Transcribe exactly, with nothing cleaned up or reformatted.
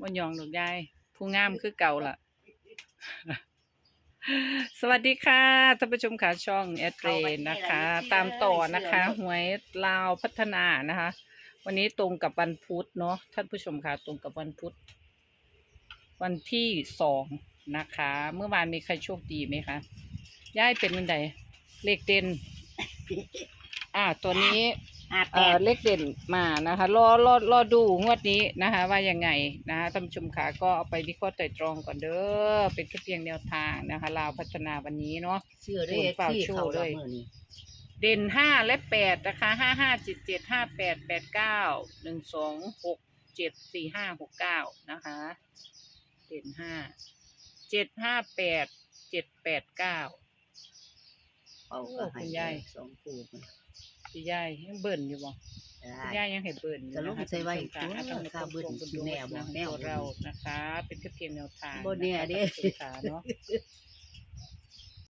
บ่หยองดอกยาย ผู้งามคือเก่าล่ะ สวัสดีค่ะท่านผู้ชมค่ะ ช่องแอดเรนนะคะ ตามต่อนะคะ หวยลาวพัฒนานะคะ วันนี้ตรงกับวันพุธเนาะท่านผู้ชมค่ะ ตรงกับวันพุธ วันที่สองนะคะ เมื่อวานมีใครโชคดีไหมคะ ยายเป็นจั่งใด เลขเด่น อ่า ตัวนี้ ห้าแป เอ่อ ด เลขเด่นมานะคะ รอรอรอดูงวดนี้นะคะ ว่ายังไงนะคะท่านผู้ชมค่ะ ก็เอาไปวิเคราะห์ไตร่ตรองก่อนเด้อ เป็นแค่เพียงแนวทางนะคะ ลาวพัฒนาวันนี้เนาะ เชื่อด้วย คุณเปล่า ที่ ชู้ เขา ด้ ละ วย เมื่อนี้ เด่นห้าและแปดนะคะ ห้าห้าเจ็ดเจ็ด ห้าแปดแปดเก้า หนึ่งสองหกเจ็ด สี่ห้าหกเก้า นะคะ เด่นห้า เจ็ดห้าแปด เจ็ดแปดเก้า เอา โอ้ ก็ให้ คุณยาย สองคู่มัน คุณยายยังเบิ่นอยู่บ่ ได้ คุณยายยังให้เบิ่นอยู่ ก็ลง นะคะ ใส่ไว้ ท่านผู้ชมค่ะ ตัว อ่ะท่านผู้ชม ค่าเบิ่น ชม สิแน่บ่ ดู แน่ นะ บ่ ตัวเรานะคะ เป็นแค่เพียงแนวทาง บ่แน่ นะคะ เด้ ท่านผู้ชมค่ะเนาะ